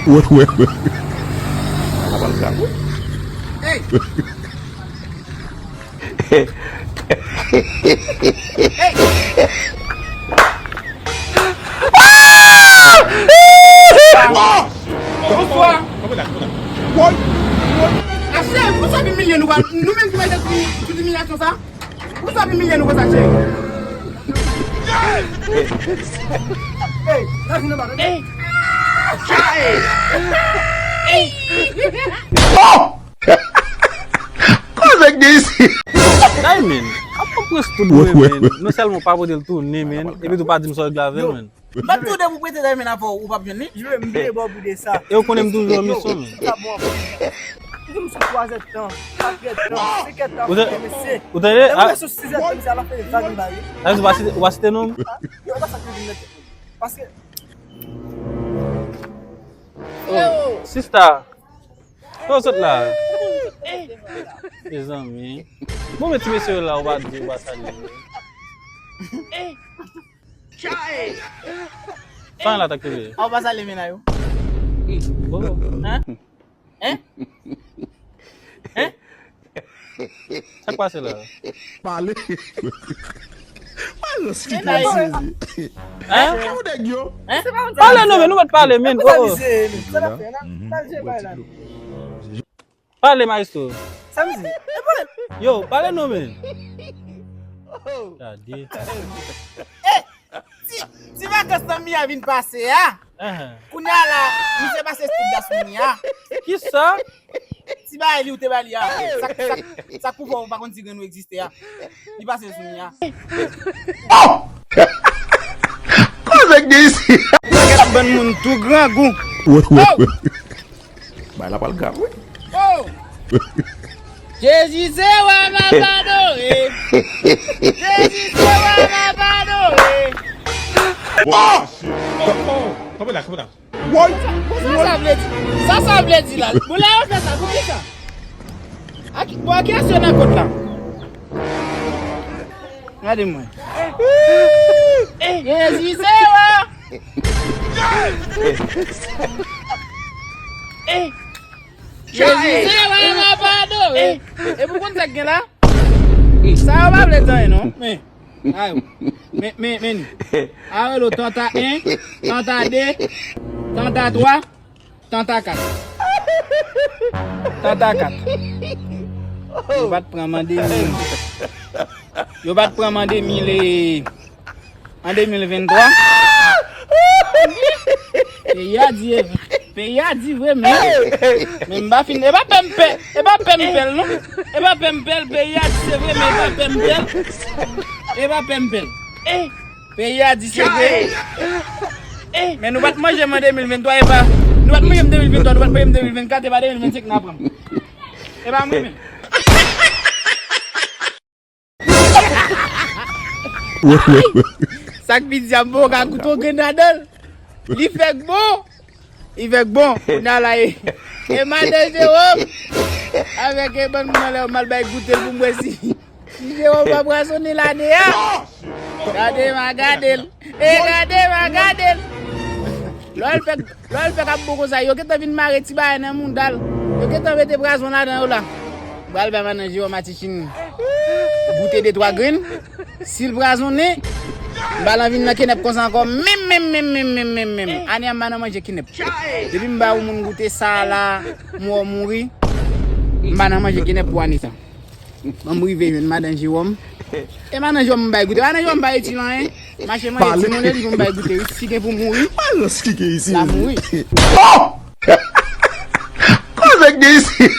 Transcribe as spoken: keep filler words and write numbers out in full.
Wè, wè, wè. Sa pa l grav, wi. Hey! Bonswa. Achè, pou sa vin milye nou, nou menm ki mete tout imilyasyon sa? Pou sa vin milye nou konsa, cheri? Hey, la vin anba, tande. Koze k gen isi? Diamond, ap pran prens tout vre, men. Non sèlman w pa pote l tounen, men, epi tou pa di m sa w regle avè l, men. M pa t tou de pou prete Diamond avè w, ou p ap jwenn li. Yo, m bliye ba w pou de sa. E w konnen m toujou an misyon, men. Sa bon, m di m sou twa zèdtan, kat zèdtan, senk zèdtan, mesye. Ou tande? Lè m sou sis zèdtan, misye al ap fè vag m ba li. Ou pa site non m? Yo, e pa sa k vin nèt. Paske Oh, sista. Kòman w sot la? Mezanmi. Bon, men ti mesye yo la, ou pa di, ou pa salye. Sa la ta kele. A, ou pa salye mennaj ou? Oh. Hein? Hein? Hein? Sa k pase la? Pale. Pale, Skiki, sezi. Hein? Kòman nèg yo? Hein? Pale non, men nou mèt pale, men. Oh, oh. Pale, maestro. Sa m di? Yo, pale non, men. Gade. Ti, ti vakans nan Miya vin pase a. Ahan. Kounye a la, misye pase tout dat sou Miya. Kisa? Ti bagay li ou te ba li a. Sa, sa, sa k pou fè w pa konn si grenn ou egziste a. Li pase sou Miya. Koze k gen isi? Pakèt bann moun tou grangou. Wè, wè, wè. Bagay la pral grav, wi. Oh! Jezi se wa m ap adore. Jezi se wa m ap adore. Oh! Oh, oh. Kanpe la, kanpe la. Woy! Bon, sa sa vle di? Sa sa vle di la? Bon, la yo fè sa, pou kisa? A ki, bon, a ki asyo nan kot la? Gade mwen. Jezi se wa. Jezi se wa, m ap adore. E pou konn sa k gen la? Sa yo pa vle di anyen non. Men, ay, men, men, men. A rele w tanta en, tanta de, tanta twa. Tanta kat. Tanta kat. Yo pa t pran m an de mil. Yo pa t pran m an de mil e, an de mil venntwa. Peyi a di, peyi a di vre, men, men m pa fin, e pa pè m pè, e pa pè m pè l non. E pa pè m pè l, peyi a di se vre, men e pa pè m pè l. E pa pè m pè l. Peyi a di se vre. Men nou pa t manje m an de mil venntwa, e pa, nou pa t manje m de mil venntwa, nou pa t manje m de mil vennkat, e pa de mil vennsenk n a pran m. E pa mwen menm. Sa k pi dyab bon, ka koute yon grenn ladan l. Li fèk bon. Li fèk bon, kounye a la e, e madan Jewòm avèk e bann moun anlè yo m al bay goute l pou m wè si, si Jewòm pa pwazonnen lane a. Gade m a gade l. E gade m a gade l. Lè l fèk, lè l fèk ap bon konsa, yo gentan vin mare ti bagay nan mouda l. Yo gentan mete pwazon ladan yo la. M pral bay madan Jewòm a Tichini goute de twa grenn. Si l pwazonnen, m pa nan vin nan kenèp konsa ankò. Menm, menm, menm. Ane a m pa nan manje kenèp. Depi m ba yon moun goute sa la, m wè w mouri. M pa nan manje kenèp pou ane sa. Ban m rive jwenn madan Jewòm. E madan Jewòm m bay goute. Madan Jewòm pa itil anyen. Mache manje timoun li pou m bay goute. Wi, si gen pou mouri, l a mouri. Oh! Koze k gen isi?